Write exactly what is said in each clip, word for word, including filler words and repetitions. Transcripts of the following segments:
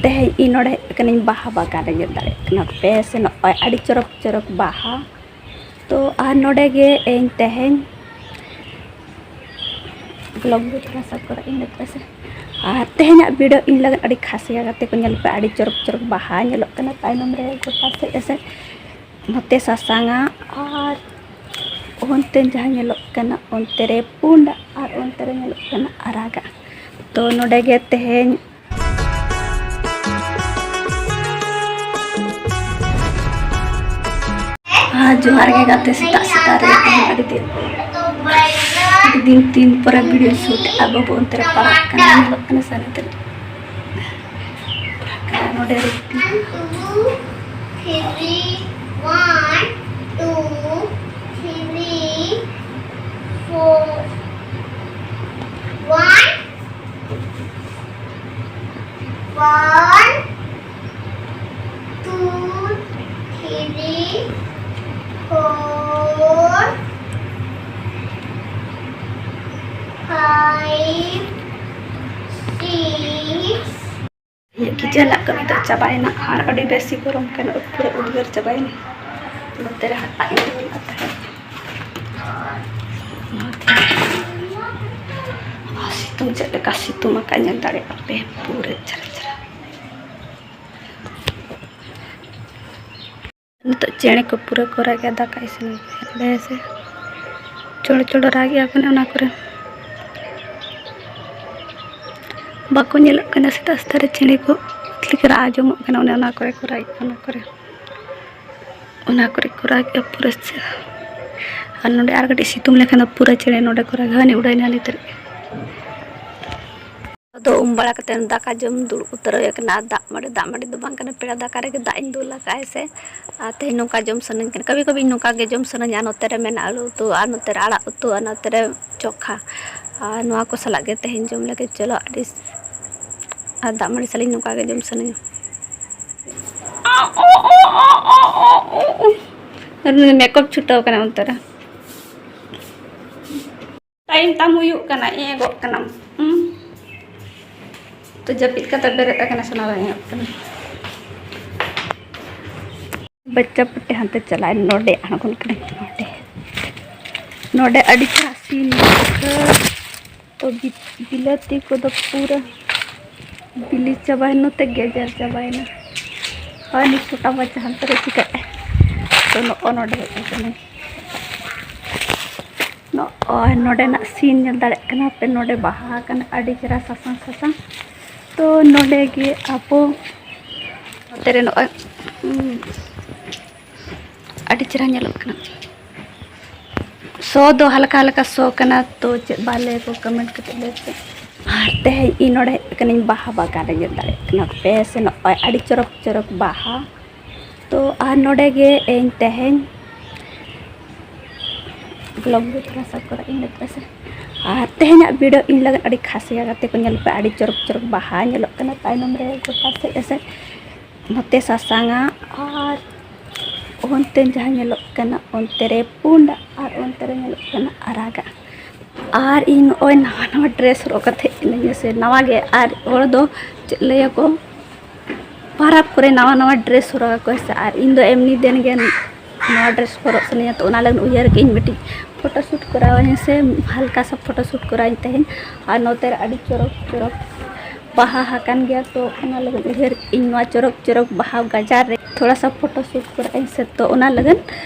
ᱛᱮᱦᱮᱧ ᱤᱧ ᱱᱚᱰᱮ ᱦᱮᱡ ᱠᱟᱹᱱᱟᱹᱧ ᱵᱟᱦᱟ ᱵᱟᱜᱟᱱ ᱨᱮ, ᱧᱮᱞ ᱫᱟᱲᱮᱭᱟᱜ ᱠᱟᱱᱟ ᱯᱮ ᱥᱮ ᱱᱚᱜᱼᱚᱭ ᱟᱹᱰᱤ ᱪᱚᱨᱚᱠ ᱪᱚᱨᱚᱠ ᱵᱟᱦᱟ᱾ ᱛᱚ ᱟᱨ ᱱᱚᱰᱮ ᱜᱮ ᱤᱧ ᱛᱮᱦᱮᱧ vlog ᱫᱚ ᱛᱷᱚᱲᱟ ᱥᱟ ᱠᱚᱨᱟᱣ ᱤᱧ ᱞᱟᱹᱜᱤᱫ ᱯᱮᱥᱮ᱾ ᱟᱨ ᱛᱮᱦᱮᱧᱟᱜ video ᱤᱧ ᱞᱟᱹᱜᱤᱫ ᱟᱹᱰᱤ ᱠᱷᱟᱥ ᱜᱮᱭᱟ ᱜᱟᱛᱮ ᱠᱚ, ᱧᱮᱞ ᱯᱮ ᱟᱹᱰᱤ ᱪᱚᱨᱚᱠ ᱪᱚᱨᱚᱠ ᱵᱟᱦᱟ ᱧᱮᱞᱚᱜ ᱠᱟᱱᱟ ᱛᱟᱭᱱᱚᱢ ᱨᱮ ᱜᱚᱴᱟ ᱥᱮᱫ ᱮᱥᱮᱫ᱾ ᱱᱚᱛᱮ ᱥᱟᱥᱟᱝᱟᱜ ᱟᱨ ᱚᱱᱛᱮ ᱡᱟᱦᱟᱸ ᱧᱮᱞᱚᱜ ᱠᱟᱱᱟ ᱚᱱᱛᱮ ᱨᱮ ᱯᱩᱸᱰᱟᱜ ᱟᱨ ᱚᱱᱛᱮ ᱨᱮ ᱧᱮᱞᱚᱜ ᱠᱟᱱᱟ ᱟᱨᱟᱜᱟᱜ᱾ ᱛᱚ ᱱᱚᱰᱮ ᱜᱮ ᱛᱮᱦᱮᱧ ᱟᱨ ᱡᱚᱦᱟᱨ ᱜᱮ ᱜᱟᱛᱮ, ᱥᱮᱛᱟᱜ ᱥᱮᱛᱟᱜ ᱨᱮ ᱛᱮᱦᱮᱧ ᱟᱹᱰᱤ ᱫᱤᱱ, ᱟᱹᱰᱤ ᱫᱤᱱ ᱛᱤᱱ ᱯᱚᱨᱮ video shoot ᱮᱫᱼᱟ᱾ ᱵᱟᱹᱵᱩ ᱚᱱᱛᱮ ᱨᱮ ᱯᱟᱲᱦᱟᱜ ᱠᱟᱱᱟ, ᱧᱮᱞᱚᱜ ᱠᱟᱱᱟ ᱥᱟᱹᱨᱤ ᱛᱮ ᱯᱟᱲᱦᱟᱜ ᱠᱟᱱᱟ᱾ ᱱᱚᱰᱮ ᱨᱮ ᱛᱤᱱ, two, three, one, two, three, four, one, one, two, three, four, five, six, ᱤᱧᱟᱹᱜ kitchen ᱨᱮᱱᱟᱜ ᱠᱟᱹᱢᱤ ᱫᱚ ᱪᱟᱵᱟᱭᱮᱱᱟ ᱟᱨ ᱟᱹᱰᱤ ᱵᱮᱥᱤ ᱜᱚᱨᱚᱢ ᱠᱟᱱᱟ, ᱯᱩᱨᱟᱹ ᱩᱫᱽᱜᱟᱹᱨ ᱪᱟᱵᱟᱭᱮᱱᱟ᱾ ᱱᱚᱛᱮ ᱨᱮ ᱦᱟᱴᱟᱜ ᱤᱧ ᱫᱩᱞ ᱟᱠᱟᱫ ᱛᱟᱦᱮᱸᱫ᱾ ᱟᱨ ᱥᱤᱛᱩᱝ ᱪᱮᱫ ᱞᱮᱠᱟ ᱥᱤᱛᱩᱝ ᱟᱠᱟᱫ ᱧᱮᱞ ᱫᱟᱲᱮᱭᱟᱜ ᱯᱮ, ᱯᱩᱨᱟᱹ ᱪᱷᱟᱨᱟ ᱪᱷᱟᱨᱟ᱾ ᱱᱤᱛᱚᱜ ᱪᱮᱬᱮ ᱠᱚ ᱯᱩᱨᱟᱹ ᱠᱚ ᱨᱟᱜᱮᱜᱼᱟ, ᱫᱟᱠᱟ ᱤᱥᱤᱱ ᱞᱟᱹᱜᱤᱫ ᱦᱮᱸ ᱥᱮ᱾ ᱪᱚᱲ ᱪᱚᱲ ᱨᱟᱜᱮᱜᱼᱟ ᱠᱚ ᱚᱱᱟ ᱠᱚᱨᱮ᱾ ᱵᱟᱠᱚ ᱧᱮᱞᱚᱜ ᱠᱟᱱᱟ ᱥᱮᱛᱟᱜ ᱥᱮᱛᱟᱜ ᱨᱮ ᱪᱮᱬᱮ ᱠᱚ, ᱠᱷᱟᱹᱞᱤ ᱠᱚ ᱨᱟᱜ ᱟᱸᱡᱚᱢᱚᱜ ᱠᱟᱱᱟ ᱚᱱᱮ ᱚᱱᱟ ᱠᱚᱨᱮ ᱠᱚ ᱨᱟᱜᱮᱜᱼᱟ, ᱚᱱᱟ ᱠᱚᱨᱮ, ᱚᱱᱟ ᱠᱚᱨᱮ ᱠᱚ ᱨᱟᱜᱮᱜᱼᱟ ᱯᱩᱨᱟᱹ᱾ ᱟᱨ ᱱᱚᱰᱮ ᱟᱨ ᱠᱟᱹᱴᱤᱡ ᱥᱤᱛᱩᱝ ᱞᱮᱠᱷᱟᱱ ᱫᱚ ᱯᱩᱨᱟᱹ ᱪᱮᱬᱮ ᱱᱚᱰᱮ ᱠᱚ ᱨᱟᱜᱟ, ᱦᱟᱹᱱᱤ ᱩᱰᱟᱹᱭᱱᱟ ᱦᱟᱹᱱᱤ ᱛᱟᱹᱨᱤᱡ᱾ ᱟᱫᱚ ᱩᱢ ᱵᱟᱲᱟ ᱠᱟᱛᱮᱫ ᱫᱟᱠᱟ ᱡᱚᱢ ᱫᱩᱲᱩᱵ ᱩᱛᱟᱹᱨᱚᱜ ᱦᱩᱭᱩᱜ ᱠᱟᱱᱟ᱾ ᱟᱨ ᱫᱟᱜ ᱢᱟᱹᱰᱤ, ᱫᱟᱜ ᱢᱟᱹᱰᱤ ᱫᱚ ᱵᱟᱝ ᱠᱟᱱᱟ, ᱯᱮᱲᱟ ᱫᱟᱠᱟ ᱨᱮᱜᱮ ᱫᱟᱜ ᱤᱧ ᱫᱩᱞ ᱟᱠᱟᱫᱼᱟ ᱥᱮ᱾ ᱟᱨ ᱛᱮᱦᱮᱧ ᱱᱚᱝᱠᱟ ᱡᱚᱢ ᱥᱟᱱᱟᱧ ᱠᱟᱱᱟ, ᱠᱟᱹᱵᱷᱤ ᱠᱟᱹᱵᱷᱤ ᱱᱚᱝᱠᱟ ᱜᱮ ᱡᱚᱢ ᱥᱟᱱᱟᱧᱟ᱾ ᱱᱚᱛᱮ ᱨᱮ ᱢᱮᱱᱟᱜᱼᱟ ᱟᱹᱞᱩ ᱩᱛᱩ, ᱟᱨ ᱱᱚᱛᱮ ᱨᱮ ᱟᱲᱟᱜ ᱩᱛᱩ, ᱟᱨ ᱱᱚᱛᱮ ᱨᱮ ᱪᱚᱠᱷᱟ, ᱟᱨ ᱱᱚᱣᱟ ᱠᱚ ᱥᱟᱞᱟᱜ ᱜᱮ ᱛᱮᱦᱮᱧ ᱡᱚᱢ ᱞᱟᱹᱜᱤᱫ᱾ ᱪᱚᱞᱚ, ᱟᱹᱰᱤ, ᱟᱨ ᱫᱟᱜ ᱢᱟᱹᱰᱤ ᱥᱟᱞᱟᱜ ᱱᱚᱝᱠᱟ ᱜᱮ ᱡᱚᱢ ᱥᱟᱱᱟᱧᱟ᱾ ᱢᱮᱠᱟᱯ ᱪᱷᱩᱴᱟᱹᱣ ᱠᱟᱱᱟ ᱚᱱᱛᱮ ᱨᱮ᱾ ᱴᱟᱭᱤᱢ ᱛᱟᱢ ᱦᱩᱭᱩᱜ ᱠᱟᱱᱟ, ᱮᱸᱜᱚᱜ ᱠᱟᱱᱟᱢ᱾ ᱦᱩᱸ᱾ ᱛᱚ ᱡᱟᱹᱯᱤᱫ ᱠᱟᱛᱮ ᱵᱮᱨᱮᱫ ᱟᱠᱟᱱᱟ, ᱥᱚᱱᱟ ᱨᱟᱭ ᱧᱚᱜ ᱠᱟᱱᱟ᱾ ᱵᱟᱪᱪᱟ ᱯᱩᱴᱮ ᱦᱟᱱᱛᱮ ᱪᱟᱞᱟᱜ ᱟᱭ, ᱱᱚᱰᱮ ᱟᱬᱜᱚᱱ ᱠᱟᱹᱱᱟᱹᱧ᱾ ᱱᱚᱰᱮ, ᱱᱚᱰᱮ ᱟᱹᱰᱤ ᱪᱮᱦᱨᱟ ᱥᱤᱱ ᱧᱮᱞᱚᱜ ᱠᱟᱱᱟ᱾ ᱛᱚ ᱵᱤ- ᱵᱤᱞᱟᱹᱛᱤ ᱠᱚᱫᱚ ᱯᱩᱨᱟᱹ ᱵᱤᱞᱤ ᱪᱟᱵᱟᱭᱮᱱᱟ, ᱱᱚᱛᱮ ᱜᱮᱡᱮᱨ ᱪᱟᱵᱟᱭᱮᱱᱟ᱾ ᱟᱨ ᱱᱤᱛ ᱪᱷᱳᱴᱟ ᱵᱟᱪᱪᱟ ᱦᱟᱱᱛᱮ ᱨᱮ ᱪᱤᱠᱟᱹᱜᱼᱟᱭ᱾ ᱛᱚ ᱱᱚᱜᱼᱚ ᱱᱚᱰᱮ ᱦᱮᱡ ᱟᱠᱟᱱᱟᱹᱧ᱾ ᱱᱚᱜᱼᱚᱭ ᱱᱚᱰᱮᱱᱟᱜ ᱥᱤᱱ ᱧᱮᱞ ᱫᱟᱲᱮᱭᱟᱜ ᱠᱟᱱᱟ ᱯᱮ, ᱱᱚᱰᱮ ᱵᱟᱦᱟ ᱟᱠᱟᱱᱟ ᱟᱹᱰᱤ ᱪᱮᱦᱨᱟ ᱥᱟᱥᱟᱝ ᱥᱟᱥᱟᱝ᱾ ᱛᱚ ᱱᱚᱰᱮ ᱜᱮ ᱟᱵᱚ ᱱᱚᱛᱮ ᱨᱮ ᱱᱚᱜᱼᱚᱭ, ᱩᱸ, ᱟᱹᱰᱤ ᱪᱮᱦᱨᱟ ᱧᱮᱞᱚᱜ ᱠᱟᱱᱟ᱾ ᱥᱚ ᱫᱚ ᱦᱟᱞᱠᱟ ᱦᱟᱞᱠᱟ ᱥᱚ ᱠᱟᱱᱟ, ᱛᱚ ᱪᱮᱫ ᱵᱟᱞᱮ ᱠᱚ ᱠᱚᱢᱮᱱᱴ ᱠᱟᱛᱮ ᱞᱟᱹᱭ ᱯᱮ᱾ ᱟᱨ ᱛᱮᱦᱮᱧ ᱤᱧ ᱱᱚᱰᱮ ᱦᱮᱡ ᱠᱟᱹᱱᱟᱹᱧ ᱵᱟᱦᱟ ᱵᱟᱜᱟᱱ ᱨᱮ, ᱧᱮᱞ ᱫᱟᱲᱮᱭᱟᱜ ᱠᱟᱱᱟ ᱯᱮ ᱥᱮ ᱱᱚᱜᱼᱚᱭ ᱟᱹᱰᱤ ᱪᱚᱨᱚᱠ ᱪᱚᱨᱚᱠ ᱵᱟᱦᱟ᱾ ᱛᱚ ᱟᱨ ᱱᱚᱰᱮ ᱜᱮ ᱤᱧ ᱛᱮᱦᱮᱧ ᱵᱞᱚᱜ ᱫᱚ ᱛᱷᱚᱲᱟ ᱥᱟ ᱠᱚᱨᱟᱜ ᱤᱧ ᱞᱟᱹᱜᱤᱫ ᱯᱮᱥᱮ᱾ ᱟᱨ ᱛᱮᱦᱮᱧᱟᱜ ᱵᱷᱤᱰᱤᱭᱳ ᱤᱧ ᱞᱟᱹᱜᱤᱫ ᱟᱹᱰᱤ ᱠᱷᱟᱥ ᱡᱟᱭᱜᱟ ᱛᱮ ᱠᱚ ᱧᱮᱞ ᱯᱮ, ᱟᱹᱰᱤ ᱪᱚᱨᱚᱠ ᱪᱚᱨᱚᱠ ᱵᱟᱦᱟ ᱧᱮᱞᱚᱜ ᱠᱟᱱᱟ ᱛᱟᱭᱱᱚᱢ ᱨᱮ ᱜᱚᱴᱟ ᱥᱮᱫ ᱮᱥᱮᱫ᱾ ᱱᱚᱛᱮ ᱥᱟᱥᱟᱝᱟᱜ ᱟᱨ ᱚᱱᱛᱮ ᱡᱟᱦᱟᱸ ᱧᱮᱞᱚᱜ ᱠᱟᱱᱟ ᱚᱱᱛᱮ ᱨᱮ ᱯᱩᱸᱰᱟᱜ ᱟᱨ ᱚᱱᱛᱮ ᱨᱮ ᱧᱮᱞᱚᱜ ᱠᱟᱱᱟ ᱟᱨᱟᱜᱟᱜ᱾ ᱟᱨ ᱤᱧ ᱱᱚᱜᱼᱚᱭ ᱱᱟᱣᱟ ᱱᱟᱣᱟ ᱰᱨᱮᱥ ᱦᱚᱨᱚᱜ ᱠᱟᱛᱮ ᱤᱱᱟᱹᱧ ᱥᱮ ᱱᱟᱣᱟ ᱜᱮ, ᱟᱨ ᱦᱚᱲ ᱫᱚ ᱪᱮᱫ ᱞᱟᱹᱭᱟᱠᱚ, ᱯᱟᱨᱟᱵᱽ ᱠᱚᱨᱮ ᱱᱟᱣᱟ ᱱᱟᱣᱟ ᱰᱨᱮᱥ ᱦᱚᱨᱚᱜ ᱟᱠᱚ ᱥᱮ᱾ ᱟᱨ ᱤᱧ ᱫᱚ ᱮᱢᱱᱤ ᱫᱤᱱ ᱜᱮ ᱱᱟᱣᱟ ᱰᱨᱮᱥ ᱦᱚᱨᱚᱜ ᱥᱟᱱᱟᱧᱟ, ᱛᱚ ᱚᱱᱟ ᱞᱟᱹᱜᱤᱫ ᱩᱭᱦᱟᱹᱨ ᱠᱮᱫᱟᱹᱧ ᱢᱤᱫᱴᱤᱡ ᱯᱷᱳᱴᱳ ᱥᱩᱴ ᱠᱚᱨᱟᱣᱟᱹᱧ ᱥᱮ, ᱦᱟᱞᱠᱟ ᱥᱟ ᱯᱷᱳᱴᱳ ᱥᱩᱴ ᱠᱚᱨᱟᱣᱟᱹᱧ ᱛᱮᱦᱮᱧ᱾ ᱟᱨ ᱱᱚᱛᱮ ᱨᱮ ᱟᱹᱰᱤ ᱪᱚᱨᱚᱠ ᱪᱚᱨᱚᱠ ᱵᱟᱦᱟ ᱟᱠᱟᱱ ᱜᱮᱭᱟ, ᱛᱚ ᱚᱱᱟ ᱞᱟᱹᱜᱤᱫ ᱩᱭᱦᱟᱹᱨ ᱤᱧ ᱱᱚᱣᱟ ᱪᱚᱨᱚᱠ ᱪᱚᱨᱚᱠ ᱵᱟᱦᱟ ᱜᱟᱡᱟᱲ ᱨᱮ ᱛᱷᱚᱲᱟ ᱥᱟ ᱯᱷᱳᱴᱳ ᱥᱩᱴ ᱠᱚᱨᱟᱣᱟᱹᱧ ᱥᱮ, ᱛᱚ ᱚᱱᱟ ᱞᱟᱹᱜᱤᱫ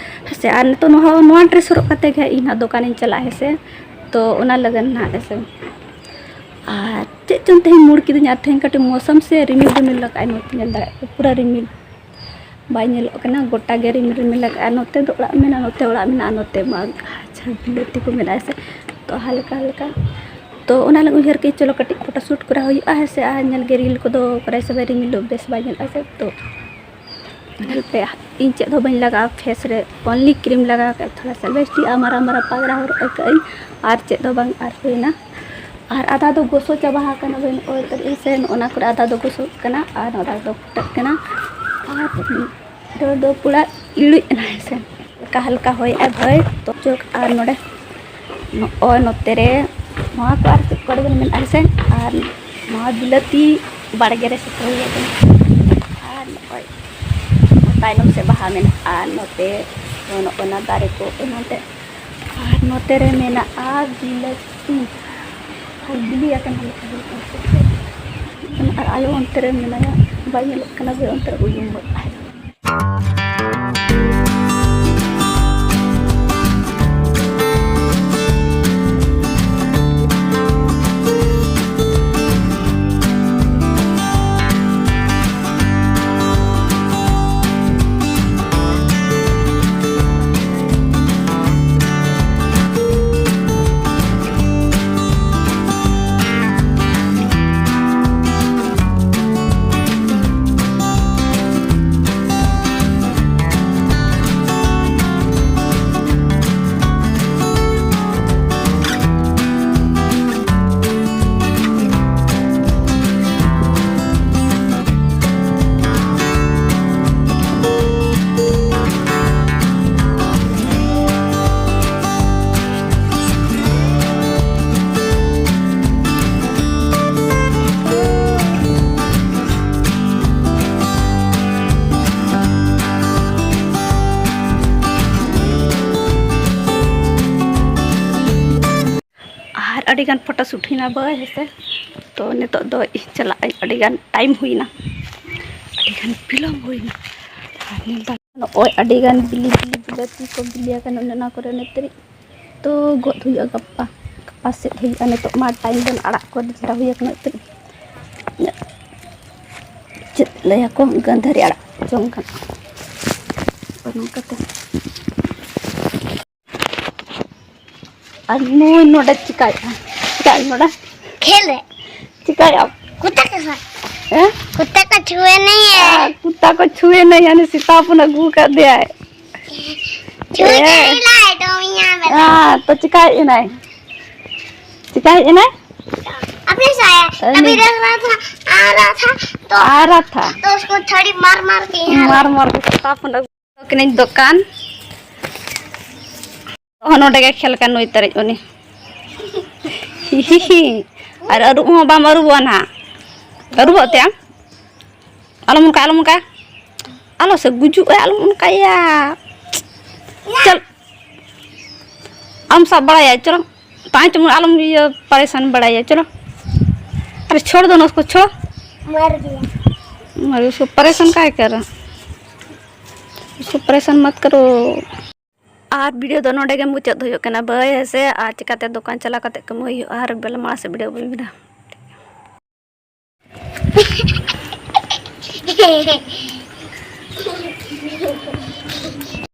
ᱦᱮᱸ ᱥᱮ᱾ ᱟᱨ ᱱᱤᱛᱚᱜ ᱱᱚᱣᱟ, ᱱᱚᱣᱟ ᱰᱨᱮᱥ ᱦᱚᱨᱚᱜ ᱠᱟᱛᱮ ᱜᱮ ᱤᱧ ᱦᱟᱸᱜ ᱫᱚᱠᱟᱱᱤᱧ ᱪᱟᱞᱟᱜᱼᱟ ᱦᱮᱸ ᱥᱮ, ᱛᱚ ᱚᱱᱟ ᱞᱟᱹᱜᱤᱫ ᱱᱟᱦᱟᱜ ᱦᱮᱸ ᱥᱮ᱾ ᱟᱨ ᱪᱮᱫ ᱪᱚᱝ ᱛᱮᱦᱮᱧ ᱢᱩᱲ ᱠᱤᱫᱤᱧᱟ, ᱟᱨ ᱛᱮᱦᱮᱧ ᱠᱟᱹᱴᱤᱡ ᱢᱳᱥᱚᱢ ᱥᱮ ᱨᱤᱢᱤᱞ ᱨᱤᱢᱤᱞ ᱞᱟᱜᱟᱜᱼᱟᱭ, ᱱᱚᱛᱮ ᱧᱮᱞ ᱫᱟᱲᱮᱭᱟᱜ ᱯᱮ ᱯᱩᱨᱟᱹ ᱨᱤᱢᱤᱞ ᱵᱟᱭ ᱧᱮᱞᱚᱜ ᱠᱟᱱᱟ, ᱜᱚᱴᱟ ᱜᱮ ᱨᱤᱢᱤᱞ ᱨᱤᱢᱤᱞ ᱞᱟᱜᱟᱜᱼᱟ᱾ ᱱᱚᱛᱮ ᱫᱚ ᱚᱲᱟᱜ ᱢᱮᱱᱟᱜᱼᱟ, ᱱᱚᱛᱮ ᱚᱲᱟᱜ ᱢᱮᱱᱟᱜᱼᱟ, ᱱᱚᱛᱮ ᱢᱟ ᱟᱪᱪᱷᱟ ᱵᱤᱞᱟᱹᱛᱤ ᱠᱚ ᱢᱮᱱᱟᱜᱼᱟ ᱥᱮ, ᱛᱚ ᱦᱟᱞᱠᱟ ᱦᱟᱞᱠᱟ᱾ ᱛᱚ ᱚᱱᱟ ᱞᱟᱹᱜᱤᱫ ᱩᱭᱦᱟᱹᱨ ᱠᱮᱫ ᱪᱚᱞᱚ ᱠᱟᱹᱴᱤᱡ ᱯᱷᱳᱴᱳ ᱥᱩᱴ ᱠᱚᱨᱟᱣ ᱦᱩᱭᱩᱜᱼᱟ ᱦᱮᱸ ᱥᱮ᱾ ᱟᱨ ᱧᱮᱞ ᱜᱮ ᱨᱤᱞ ᱠᱚᱫᱚ ᱠᱚᱨᱟᱣ ᱥᱚᱢᱚᱭ ᱨᱤᱢᱤᱞ ᱫᱚ ᱵᱮᱥ ᱵᱟᱭ ᱧᱮᱞᱚᱜᱼᱟ ᱥᱮ, ᱛᱚ ᱧᱮᱞ ᱯᱮ ᱤᱧ ᱪᱮᱫ ᱦᱚᱸ ᱵᱟᱹᱧ ᱞᱟᱜᱟᱣᱟ ᱯᱷᱮᱥ ᱨᱮ, ᱚᱱᱞᱤ ᱠᱨᱤᱢ ᱞᱟᱜᱟᱣ ᱠᱟᱜ ᱛᱷᱚᱲᱟ ᱥᱟ ᱵᱮᱥ ᱴᱷᱤᱠ ᱢᱟᱨᱟ ᱢᱟᱨᱟ ᱯᱟᱜᱽᱨᱟ ᱦᱚᱨᱚᱜ ᱟᱠᱟᱫ ᱟᱹᱧ, ᱟᱨ ᱪᱮᱫ ᱦᱚᱸ ᱵᱟᱝ᱾ ᱟᱨ ᱦᱩᱭᱱᱟ, ᱟᱨ ᱟᱫᱷᱟ ᱫᱚ ᱜᱚᱥᱚ ᱪᱟᱵᱟ ᱟᱠᱟᱱᱟ, ᱵᱟᱹᱧ ᱚᱨ ᱫᱟᱲᱮᱭᱟᱜᱼᱟ ᱥᱮ, ᱱᱚᱜᱼᱚ ᱱᱟ ᱠᱚᱨᱮ ᱟᱫᱷᱟ ᱫᱚ ᱜᱚᱥᱚᱜ ᱠᱟᱱᱟ ᱟᱨ ᱟᱫᱷᱟ ᱫᱚ ᱯᱷᱩᱴᱟᱹᱜ ᱠᱟᱱᱟ᱾ ᱟᱨ ᱰᱷᱮᱨ ᱫᱚ ᱯᱩᱨᱟ ᱤᱲᱩᱡ ᱮᱱᱟ ᱦᱮᱸ ᱥᱮ, ᱦᱟᱞᱠᱟ ᱦᱟᱞᱠᱟ ᱦᱚᱭᱮᱜᱼᱟ ᱦᱚᱭ ᱛᱚ ᱪᱳᱠ᱾ ᱟᱨ ᱱᱚᱰᱮ ᱱᱚᱜᱼᱚᱭ ᱱᱚᱛᱮ ᱨᱮ ᱱᱚᱣᱟ ᱠᱚ ᱟᱨ ᱪᱮᱫ ᱠᱚ ᱟᱹᱰᱤ ᱜᱟᱱ ᱢᱮᱱᱟᱜᱼᱟ ᱦᱮᱸ ᱥᱮ᱾ ᱟᱨ ᱱᱚᱣᱟ ᱵᱤᱞᱟᱹᱛᱤ ᱵᱟᱲᱜᱮ ᱨᱮ ᱥᱮᱴᱮᱨ ᱦᱩᱭ ᱟᱠᱟᱱᱟ᱾ ᱟᱨ ᱱᱚᱜᱼᱚᱭ ᱛᱟᱭᱱᱚᱢ ᱥᱮᱫ ᱵᱟᱦᱟ ᱢᱮᱱᱟᱜᱼᱟ, ᱟᱨ ᱱᱚᱛᱮ ᱱᱚᱜᱼᱚ ᱱᱟ ᱫᱟᱨᱮ ᱠᱚ ᱮᱢᱟᱱ ᱛᱮ᱾ ᱟᱨ ᱱᱚᱛᱮ ᱨᱮ ᱢᱮᱱᱟᱜᱼᱟ ᱵᱤᱞᱟᱹᱛᱤ, ᱟᱨ ᱵᱤᱞᱤ ᱟᱠᱟᱱᱟ ᱞᱮᱠᱟ ᱦᱩᱭᱩᱜ ᱠᱟᱱᱟ᱾ ᱟᱨ ᱟᱭᱳ ᱚᱱᱛᱮ ᱨᱮ ᱢᱮᱱᱟᱭᱟ, ᱵᱟᱭ ᱧᱮᱞᱚᱜ ᱠᱟᱱᱟ, ᱵᱚᱞᱮ ᱚᱱᱛᱮ ᱨᱮ ᱩᱭᱩᱝ ᱜᱚᱫ ᱟᱭ᱾ ᱟᱨ ᱟᱹᱰᱤᱜᱟᱱ ᱯᱷᱳᱴᱳ ᱥᱩᱴ ᱦᱩᱭᱱᱟ ᱵᱟᱹᱭ ᱦᱮᱸᱥᱮ᱾ ᱛᱚ ᱱᱤᱛᱚᱜ ᱫᱚ ᱤᱧ ᱪᱟᱞᱟᱜ ᱟᱹᱧ, ᱟᱹᱰᱤᱜᱟᱱ ᱴᱟᱭᱤᱢ ᱦᱩᱭᱱᱟ, ᱟᱹᱰᱤᱜᱟᱱ ᱵᱤᱞᱚᱢ ᱦᱩᱭᱱᱟ᱾ ᱟᱨ ᱧᱮᱞ ᱫᱟ ᱱᱚᱜᱼᱚᱭ ᱟᱹᱰᱤᱜᱟᱱ ᱵᱤᱞᱤ ᱵᱤᱞᱤ ᱵᱤᱞᱟᱹᱛᱤ ᱠᱚ ᱵᱤᱞᱤ ᱟᱠᱟᱱᱟ ᱚᱱᱮ ᱚᱱᱟ ᱠᱚᱨᱮ ᱱᱤᱛ ᱫᱷᱟᱹᱨᱤᱡ᱾ ᱛᱚ ᱜᱚᱫ ᱦᱩᱭᱩᱜᱼᱟ ᱜᱟᱯᱟ, ᱜᱟᱯᱟ ᱥᱮᱫ ᱦᱩᱭᱩᱜᱼᱟ᱾ ᱱᱤᱛᱚᱜ ᱢᱟ ᱴᱟᱭᱤᱢ ᱵᱚᱱ ᱟᱲᱟᱜ ᱠᱚ ᱰᱷᱮᱨᱟ ᱦᱩᱭ ᱟᱠᱟᱱᱟ ᱱᱤᱛ ᱫᱷᱟᱹᱨᱤᱡ᱾ ᱪᱮᱫ ᱞᱟᱹᱭᱟᱠᱚ ᱜᱟᱹᱱᱫᱷᱟᱹᱨᱤ ᱟᱲᱟᱜ ᱡᱚᱢ ᱜᱟᱱᱚᱜᱼᱟ᱾ ᱱᱚᱝᱠᱟᱛᱮ ᱟᱨ ᱱᱩᱭ ᱱᱚᱰᱮ ᱪᱤᱠᱟᱭᱮᱫᱼᱟ? ᱪᱤᱠᱟᱭᱮᱫ ᱱᱚᱰᱮ? ᱠᱷᱮᱞ ᱨᱮ᱾ ᱪᱤᱠᱟᱭᱮᱫᱼᱟ? कुत्ता के साथ। ᱦᱮᱸ? कुत्ता को छुए नहीं है। ᱟᱨ ᱠᱩᱛᱟ ᱠᱚ ᱪᱷᱩᱭᱮ ᱱᱟᱭ, ᱦᱟᱱᱮ ᱥᱮᱛᱟ ᱦᱚᱯᱚᱱ ᱟᱹᱜᱩ ᱟᱠᱟᱫᱮᱭᱟᱭ᱾ छुए ᱮ᱾ नहीं लाए तो यहाँ पे। ᱦᱮᱸ, ᱛᱚ ᱪᱤᱠᱟᱭᱮᱫ ᱮᱱᱟᱭ? ᱪᱤᱠᱟᱭᱮᱫ ᱮᱱᱟᱭ? अपने से आया। ᱟᱨ ᱟᱵᱷᱤ ᱱᱤ- देख रहा था, आ रहा था, तो ᱟᱨ ᱛᱷᱟ᱾ तो उसको थोड़ी मार मार के यहाँ ᱢᱟᱨ ᱢᱟᱨ ᱠᱚ ᱥᱮᱛᱟ ᱦᱚᱯᱚᱱ ᱟᱹᱜᱩ ᱠᱤᱱᱟᱹᱧ ᱫᱚᱠᱟᱱ᱾ ᱦᱚᱸ ᱱᱚᱰᱮ ᱜᱮ ᱠᱷᱮᱞ ᱠᱟᱱ ᱱᱩᱭ ᱛᱟᱹᱨᱤᱡ ᱩᱱᱤ᱾ ᱟᱨ ᱟᱹᱨᱩᱵ ᱦᱚᱸ ᱵᱟᱢ ᱟᱹᱨᱩᱵᱚᱜᱼᱟ ᱱᱟᱦᱟᱜ᱾ ᱟᱹᱨᱩᱵᱚᱜ ᱛᱮ ᱟᱢ? ᱟᱞᱚᱢ ᱚᱱᱠᱟ, ᱟᱞᱚᱢ ᱚᱱᱠᱟ᱾ ᱟᱞᱚ ᱥᱮ ᱜᱩᱡᱩᱜ ᱟᱭ, ᱟᱞᱚᱢ ᱚᱱᱠᱟᱭᱟ᱾ ᱪᱚᱞ᱾ ᱟᱢ ᱥᱟᱵ ᱵᱟᱲᱟᱭᱟ, ᱪᱚᱞᱚ᱾ ᱯᱟᱸᱪ ᱢᱤᱱᱤᱴ ᱟᱞᱚᱢ ᱤᱭᱟᱹ ᱯᱟᱨᱮᱥᱟᱱ ᱵᱟᱲᱟᱭᱟ, ᱪᱚᱞᱚ᱾ ᱟᱨᱮ ᱪᱷᱳᱲ ᱫᱚ ᱱᱚᱥᱠᱳ ᱪᱷᱳᱲ᱾ मर गया। अरे उसको परेशान काहे कर रहा? उसको परेशान मत करो। ᱟᱨ ᱵᱷᱤᱰᱤᱭᱳ ᱫᱚ ᱱᱚᱰᱮ ᱜᱮ ᱢᱩᱪᱟᱹᱫ ᱦᱩᱭᱩᱜ ᱠᱟᱱᱟ ᱵᱟᱹᱭ, ᱦᱮᱸ ᱥᱮ? ᱟᱨ ᱪᱤᱠᱟᱹᱛᱮ ᱫᱚᱠᱟᱱ ᱪᱟᱞᱟᱣ ᱠᱟᱛᱮ ᱠᱟᱹᱢᱤ ᱦᱩᱭᱩᱜᱼᱟ? ᱟᱨ ᱵᱮᱞᱮ ᱢᱟᱲᱟᱝ ᱥᱮᱫ ᱵᱷᱤᱰᱤᱭᱳ ᱵᱟᱹᱧ ᱵᱮᱱᱟᱣᱟ᱾